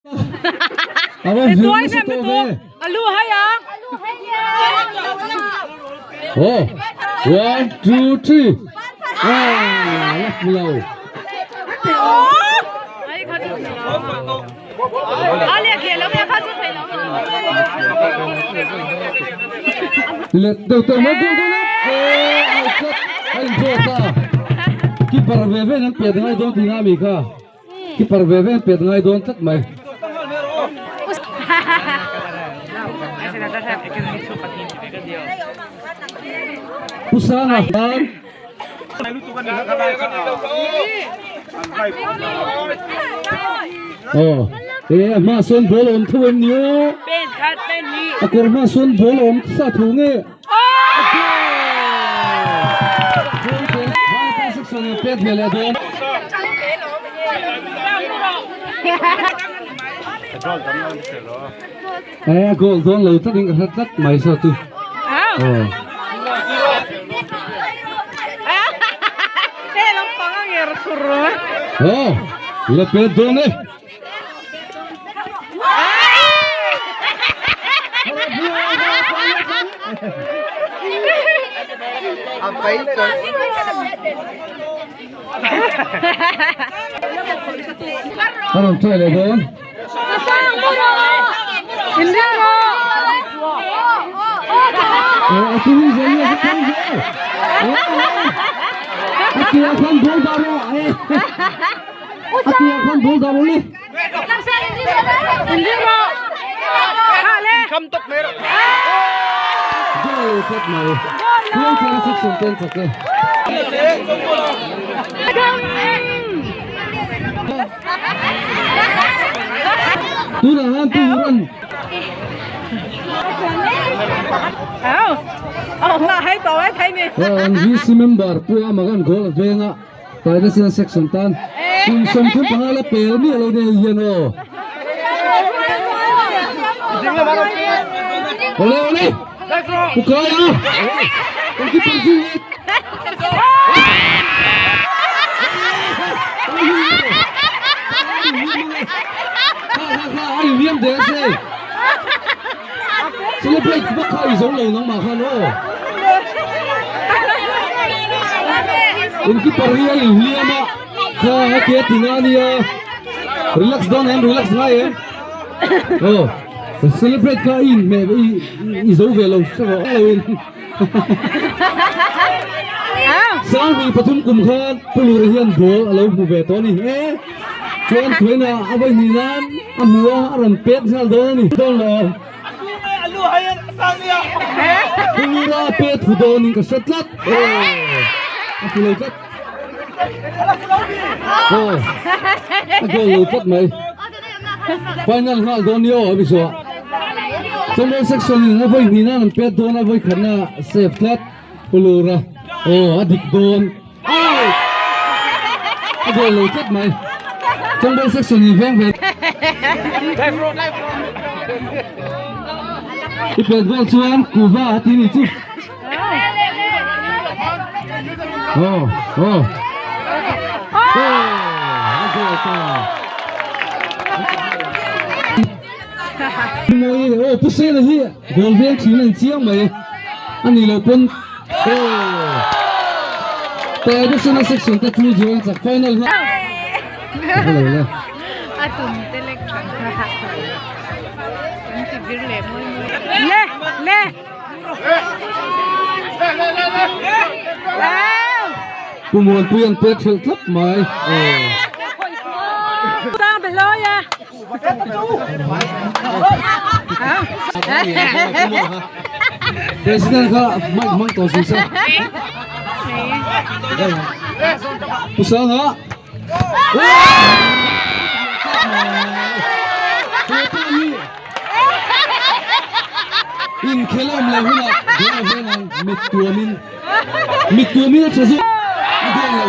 Ava vir nasa tawh ve. Oh, one, two, three. Ah, la hmu lo. Let deuh tawh mai goal dawn a. Eh, ai tlat a indraw ta. Keeper ve ve an pet ngai dawn tihna a mi kha. Keeper ve ve pet ngai dawn tlat mai. Pu Sanga khan Aw e a hma sawn ball awm tho em ni aw a kawr hma sawn ball awm sa tho nge Pet ve leh dawn. E goal dawn lo tlat in ka hre tlat mai saw chu. Aw. Aw, la pet dawn e. A rawn try leh dawn. A tui zel nge a tui zel. A tia khan ball dah rawh. A tia khan ball dah rawh le. Goal tlat mai. Goal tlat section ten chak e. Tunah hian tu ran. An VC member Pu Amagan goal a veng a. Taidasian section tan kum 35 la pel miah lo nei hian aw. Ole ole. Pu Kaia. Goalkeeper chu nge. Ai liam de se. Celebrate vak kha i zo lo nangmah khan aw. In keeper hi a inhliam a, kha a ke a tina a nia. Relax dawn em, relax ngai em. Aw, celebrate kha i inhmeh i i zo ve lo hre rawh lo in. Sangri pathum kum khan Pulura hian ball a lo hmu ve tawh a ni. E chuan tuaina a vawi hnih nan a hmu a, a rawn pek nghal dawn a ni. Dawn lo. Pulura pe thu dawnin ka hre tlat. A hmu lo tlat. Aw, a goal lo tlat mai. Final nghal dawn ni aw a mi zawh. Chawmawlh section in a vawi hnih nan an pet dawn a vawi khatna save tlat Pulura aw a dik dawn out a goal lo tlat mai. Chawmawlh section in veng ve. I pet goal chuan kuva a ti ni chu. Aw aw aw a goal ta. Mawi aw pu Sela hi goal veng thin a inchiang mai a ni loh pawn aw Taidasana section te 2-0 an chak final nghal a lo le. A tum te lek an ti vir leh mawi mawi. Le le. Pu Muanpui an pek hrelh tlat mai aw. Sang be hlawi a. President kha mic hmang tawh suh se. Pu Sanga. Inkhel awm lo hunah Dua venga mit tuamin mit tuamin a tha zawk a dawn lo.